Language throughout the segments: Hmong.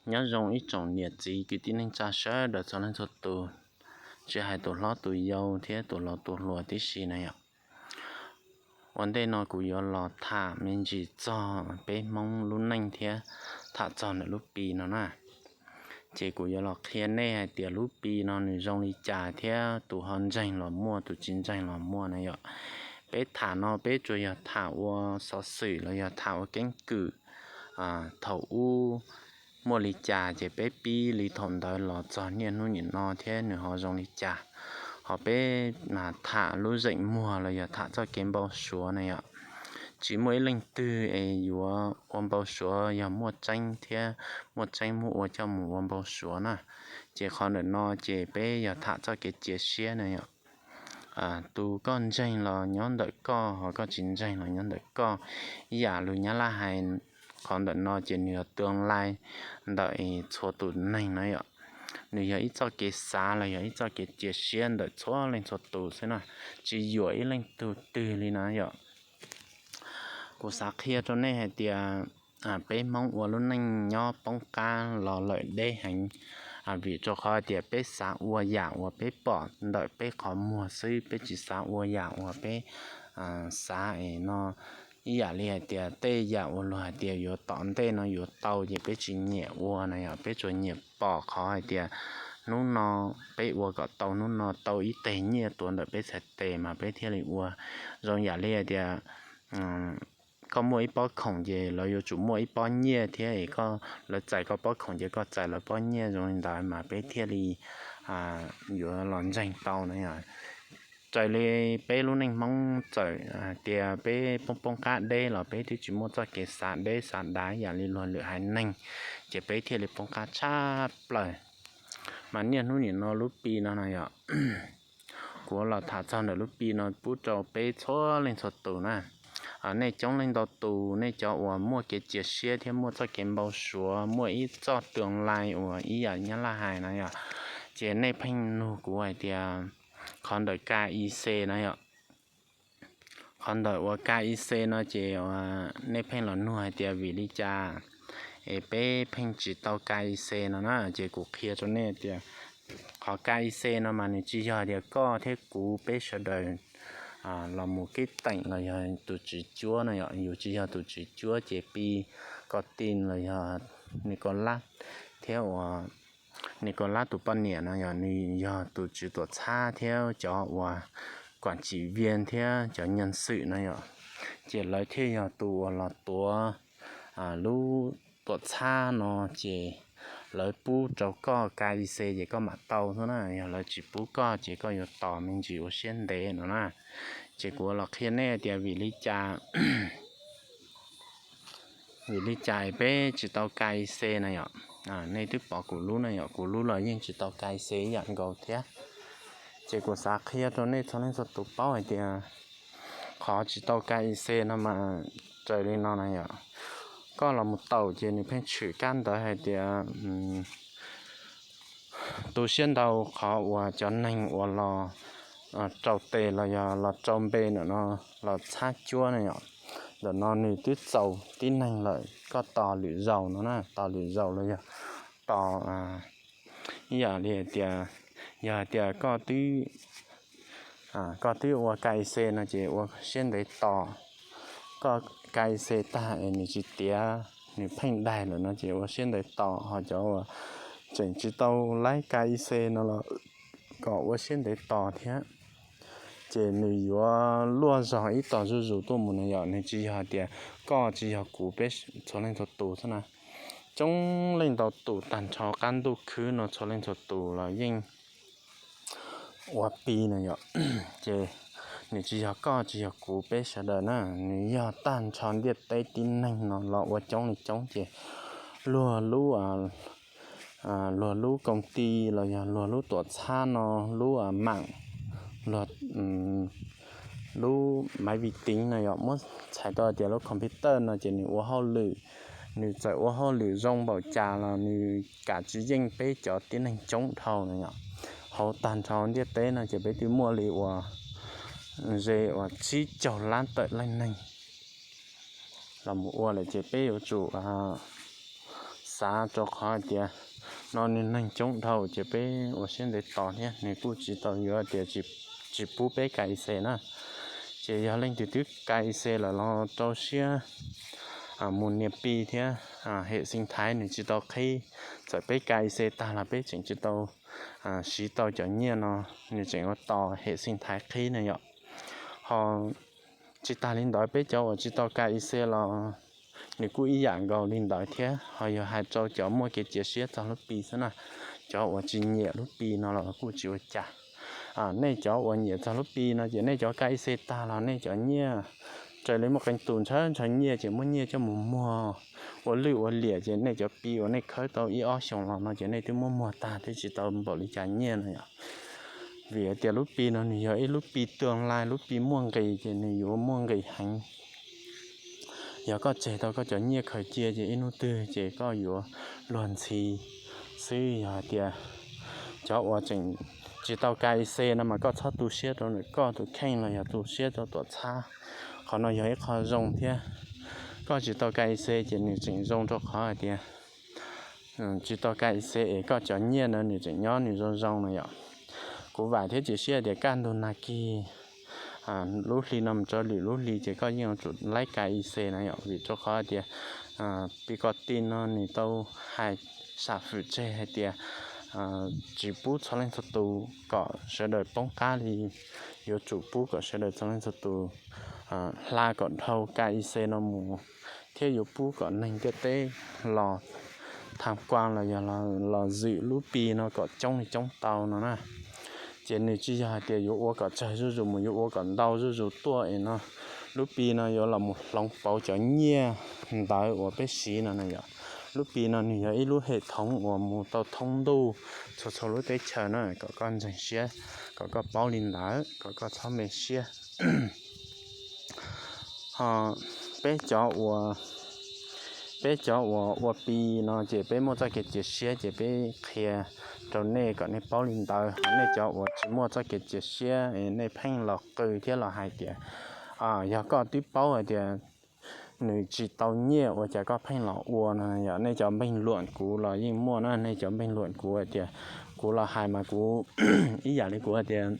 Nyob zoo ib tsoom niam txiv kwv tij neej tsa sawv daws txhua leej txhua tus, tsis hais tus hlob tus yau thiab tus laus tus hluas tib si na yom. Ua ntej no kuv yuav los tham me ntsis txog peb Hmoob lub neej thiab tham txog ntawm lub Pi no na. Ces kuv yuav los qhia nej hais tias lub Pi no nws zoo li cas thiab tus ho ntseeg los muaj, tus tsis ntseeg los muaj na yom. Peb tham no peb tsuas yog tham ua xov xwm los yog tham ua keeb kwm thaum ub muaj li cas ces peb pib li thaum ntawd los txog niaj hnub nim no thiab nws ho zoo li cas. Ho peb tham lub zeem muag los yog tham txoj kev npau suav na yom. Tsis muaj ib leej twg es yuav ua npau suav yog muaj tseeb thiab muaj tseeb muab ua coj mus ua npau suav na. Ces qhov ntawm no ces peb yog tham txoj kev cia siab na yom. Tus koj ntseeg los nyob ntawm koj, ho koj tsis ntseeg los nyob ntawm koj. Ib yam lus Nyab Laj hais, qhov ntawm no ces nws yog tương lai ntawm txhua tus neeg na yom. Nws yog ib txoj kev xav los yog ib txoj kev cia siab ntawm txhua leej txhua tus xwb na, tsis yuam ib leej tug twg li na yom. Kuv xav qhia rau nej hais tias peb Hmoob ua lub neej nyob poob qab los lawm deb heev, vim rau qhov tias peb xav ua yam uas peb pom ntawm peb qhov muag xwb, peb tsis xav ua yam uas peb xav es no. Ib yam li hais tias tej yam uas luag hais tias yuav tom ntej no yuav tau ces peb tsis nyiam ua na yom, peb tsuas nyiam pom qhov hais tias hnub no peb ua kom tau, hnub no tau ib teg nyiaj tuav ntawm peb txhais tes mas peb thiaj li ua. Zoo yam li hais tias koj muaj ib pob khoom ces lawv yuav tsum muaj ib pob nyiaj thiab, es koj, lawv txais koj pob khoom ces koj txais lawv pob nyiaj, zoo li ntawd mas peb thiaj li yuav los ntseeg tau na yom. Raws li peb lub neej Hmoob txawm hais tias peb poob poob qab deb los peb twb tsis muaj txoj kev xav deb xav dav yam li luag lwm haiv neeg, ces peb thiaj li poob qab tshaj plaws. Mas niaj hnub nim no lub Pi no no yom, kuv los tham txog ntawm lub Pi no pub rau peb txhua leej txhua tus na. Nej coob leej ntau tus, nej cov uas muaj kev cia siab thiab muaj txoj kev npau suav, muaj ib txoj tương lai uas ib yam Nyab Laj hais na yom, ces nej pheej nug kuv hais tias qhov ntawm K Y C na yom. Qhov ntawm uas K Y C no ces nej pheej los nug hais tias vim li cas es peb pheej tsis tau K Y C no na, ces kuv qhia rau nej tias qhov K Y C no mas nws tsis yog tias koj thiab kuv peb sawv daws los mus kib teem los yog tus tswv cuab no yom, yus tsis yog tus tswv cuab ces Pi, Koj Tin los yog Nikolab thiab uas Nikolab tus poj niam no yog nws yog tus tswv tuam txhab thiab cov uas kuam tsim vias thiab cov nyeej xwm no yom, ces lawv thiaj yog tus uas los tuav lub tuam txhab no, ces lawv pub rau koj K Y C ces koj mam tau xwb na, yog lawv tsis pub koj ces koj yuav tos me ntsis ua siab ntev no na. Ces kuv los qhia nej tias vim li cas, vim li cas peb tsis tau K Y C na yom. Nej twb pom kuv lub na yom, kuv lub los yeej tsis tau K Y C ib yam nkaus thiab. Ces kuv xav qhia rau nej txhua leej txhua tus paub hais tias qhov tsis tau K Y C no mas raws li no na yom. Koj los mus taum ces nws pheej tshwm kab ntawv hais tias tu siab ntau qhov uas cov neeg uas los rau tes los yog los rau npe ntawm no los txhab cuab na yom. Ntawm no nws twb txaus tib neeg lawm, koj tos lwm zaus no na, tos lwm zaus los yog tos ib yam li hais tias, yog hais tias koj twb, koj twb ua K Y C no ces ua siab ntev tos. Koj K Y C tag es nws tsis tiav, nws pheej daig lawm no ces ua siab ntev tos, ho cov uas tseem tsis tau laib K Y C no los kom ua siab ntev tos thiab. Ces nws yuav luaj zog ib tog zuj zus tuaj mus na yom, nws tsis yog hais tias koj tsis yog kuv, peb txhua leej txhua tus xwb na. Coob leej ntau tus tag nrho qab ntuj khwb no txhua leej txhua tus los yeej ua Pi na yom. Ces nws tsis yog koj tsis yog kuv peb sawv daws na, nws yog tag nrho ntiaj teb tib neeg no los ua coob li coob ces luag lub, luag lub koom ti los yog luag lub tuam txhab no, lub maam, luag lub maiv vi tiv no yom, muab txhais tau tias lub computer no ces nws ua hauj lwm, nws txawm ua hauj lwm zoo npaum cas los nws kam tsis yeej peb cov tib neeg coob dhau no yom. Hauv tag nrho ntiaj teb no ces peb twb muaj li uas ze uas tsib caug lab tawm leej neeg los mus ua lawm ces peb yuav tsum xav rau qhov hais tias no nws neeg coob dhau ces peb ua siab ntev tos thiab nws kuj tsis tau yuav tias tsis pub peb KYC na. Ces yog leej twg twb KYC lawm los rau siab mus nias Pi thiab, hệ sinh thái nws tsis tau qhib. Txawm peb KYC tag los peb tseem tsis tau siv tau cov nyiaj no, nws tseem ua tos hệ sinh thái qhib na yom. Ho tsis tas li ntawd peb cov uas tsis tau KYC los nws kuj ib yam nkaus li ntawd thiab. Ho yog hais rau cov muaj kev cia siab txog lub Pi xwb na, cov uas tsis nyiam lub Pi no los kuj tsis ua cas. Nej cov uas nyiam txog lub Pi no ces nej cov KYC tag los nej cov nyiaj, raws li muaj qee tus ntshaw ntshaw nyiaj ces muab nyiaj coj mus muag ua lwj ua liam ces nej cov Pi uas nej khawb tau ib ob xyoos los no ces nej twb muab muag tag twb tsis tau npaum li cas nyiaj no yom. Vim hais tias lub Pi no nws yog ib lub Pi tương lai, lub Pi muaj nqis ces nws yuav muaj nqis heev. Yog koj tseg tau koj cov nyiaj khaws cia ces ib hnub twg ces koj yuav luag ntxhi xwb. Yog hais tias cov uas tseem tsis tau KYC no mas koj txhob tu siab rau ntawm koj tus kheej los yog tu siab rau tuam txhab. Qhov no yog ib qho zoo thiab. Koj tsis tau KYC ces nws tseem zoo rau qhov hais tias tsis tau KYC es koj cov nyiaj no nws tseem nyob nws zoo zoo no yom. Kuv vam thiab cia siab tias kaj ntug nag kis lub hli no mus rau lwm lub hli ces koj yeej yuav tsum laib KYC na yom, vim rau qhov tias Pi Kos Ti no nws tau hais sam fwm tseg hais tias tsis pub txhua leej txhua tus kom sawv daws poob qab li, yuav tsum pub kom sawv daws txhua leej txhua tus hla kom dhau KYC no mus, thiab yuav pub kom neeg ntiaj teb los tham kuas los yog los zwm lub Pi no kom coob li coob tau no na. Ces nws tsis yog hais tias yuav ua kom tsawg zuj zus mus, yuav ua kom ntau zuj zus tuaj es no lub Pi no yuav los mus hloov pauv cov nyiaj ntawv uas peb siv no na yom. Lub Pi no nws yog ib lub hệ thống uas mus tau thoob ntuj txhua txhua lub teb chaws na, kom koj ntseeg siab, kom koj paub li ntawd, kom koj txhob me siab. Ho peb cov uas, peb cov uas ua Pi no ces peb muaj txoj kev cia siab ces peb qhia rau nej kom nej paub li ntawd. Ho nej cov uas tsis muaj txoj kev cia siab nej pheej los qw thiab los hais tias yog koj twb paub hais tias nws tsis tau nyiaj ua cas koj pheej los ua no yom. Nej cov npeej luam kuv los yeej muaj na, nej cov npeej luam kuv hais tias kuv los hais mas kuv ib yam li kuv hais tias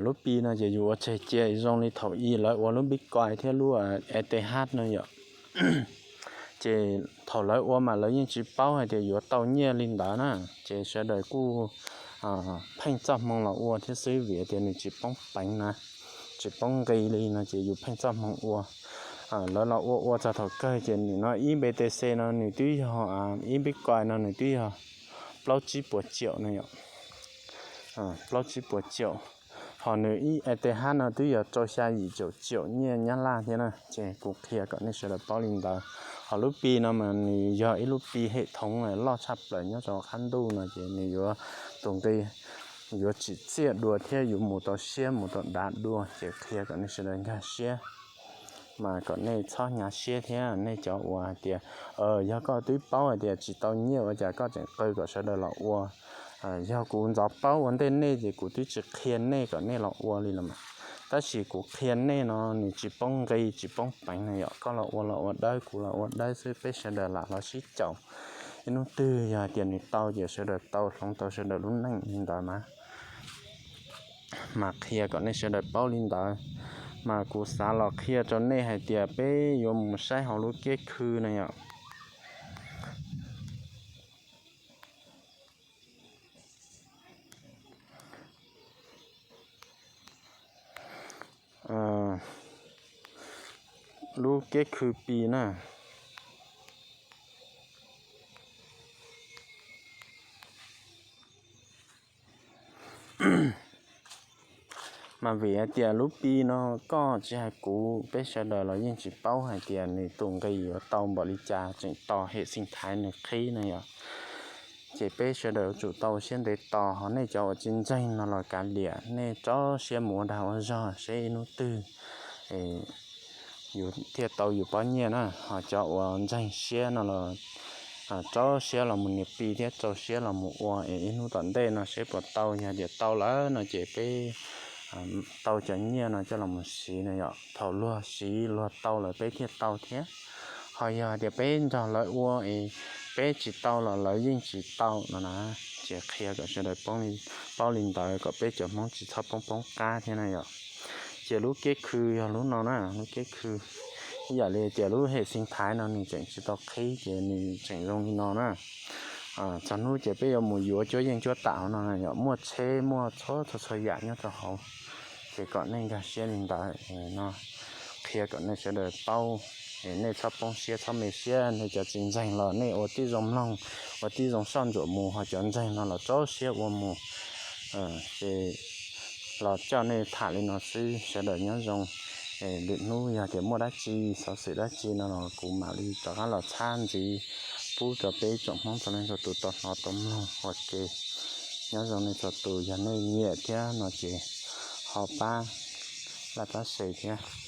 lub Pi no ces yus ua tseg cia zoo li thaum ub lawv ua lub Bitcoin thiab lub ETH no yom. Ces thaum lawv ua mas lawv yeej tsis paub hais tias yuav tau nyiaj li ntawd na, ces sawv daws kuj pheej txoj hmoo los ua thiab xwb vim tias nws tsis poob peev na, tsis poob nqi li no ces yus pheej txoj hmoo ua. Lawv los ua ua txog thaum kawg ces nim no ib BTC no nws twb yog, ib Bitcoin no nws twb yog plaub tsib puas triệu no yom, plaub tsib puas triệu. Ho nws ib ETH no twb yog rau xya yim caum triệu nyiaj Nyab Laj thiab na, ces kuv qhia kom nej sawv daws paub li ntawd. Ho lub Pi no mas nws yog ib lub Pi hệ thống loj tshaj plaws nyob rau qab ntuj no ces nws yuav tus nqi yuav tsim txiaj dua thiab yuav mus tau siab mus tau dav dua, ces qhia kom nej sawv daws nkag siab. Mas kom nej txhob hnyav siab thiab, nej cov uas hais tias yog koj twb paub hais tias tsis tau nyiaj ua cas koj tseem qw kom sawv daws los ua. Yog kuv ntxov paub ua ntej nej ces kuv twb tsis qhia nej kom nej los ua li los mas. Tab sis kuv qhia nej no nws tsis poob nqi tsis poob peev na yom, koj los ua los ua dawb, kuv los ua dawb xwb, peb sawv daws lam los sib caum. Ib hnub twg yog hais tias nws tau ces sawv daws tau hloov tau sawv daws lub neej li ntawd mas. Mas qhia kom nej sawv daws paub li ntawd. Mas kuv xav los qhia rau nej hais tias peb yuav mus saib hauv lub keb khw na yom. Lub keb khw Pi na. Mas vim hais tias lub Pi no koj tsis hais kuv, peb sawv daws los yeej tsis paub hais tias nws tus nqi yuav tau npaum li cas, tseem tos hệ sinh thái nws qhib no yom. Ces peb sawv daws yuav tsum tau siab ntev tos, ho nej cov uas tsis ntseeg no los kav liam, nej tso siab mus ua dag ua zog seb ib hnub twg yus thiaj tau yus pob nyiaj na. Ho cov uas ntseeg siab no los tso siab los mus nias Pi thiab tso siab los mus ua es ib hnub tom ntej no seb puas tau, yog tias tau lawm no ces peb tau cov nyiaj no coj los mus siv no yom. Thaum luag siv luag tau lawm peb thiaj tau thiab. Ho yog tias peb nrog lawv ua es peb tsis tau los lawv yeej tsis tau no na. Ces qhia kom sawv daws paub li ntawd kom peb cov Hmoob tsis txhob poob poob qab thiab na yom. Ces lub keb khw yog lub no na, lub keb khw ib yam li tias lub hej xeev thaiv no nws tseem tsis tau qhib ces nws tseem zoo li no na. Txog hnub ces peb yuav mus yuav cuab yeej cuab tam hauv no yom, muaj tsheb muaj txhua txhua txhua yam nyob rau hauv. Ces kom nej nkag siab li ntawd no, qhia kom nej sawv daws paub, nej txhob poob siab txhob me siab. Nej cov tsis ntseeg los nej ua tib zoo mloog, ua tib zoo soj ntsuam mus, ho cov ntseeg no los rau siab ua mus. Ces los coj nej tham li no xwb, sawv daws nyob zoo. Lwm hnub yog tias muaj dab tsi, xov xwm dab tsi no los kuv mam li rov qab los tshaj ntxiv pub rau peb tsoom Hmoob txhua leej txhua tus tau hnov tau mloog ua ke. Nyob zoo nej txhua tus, yog nej nyiam thiab no ces ho pab like, pab share thiab.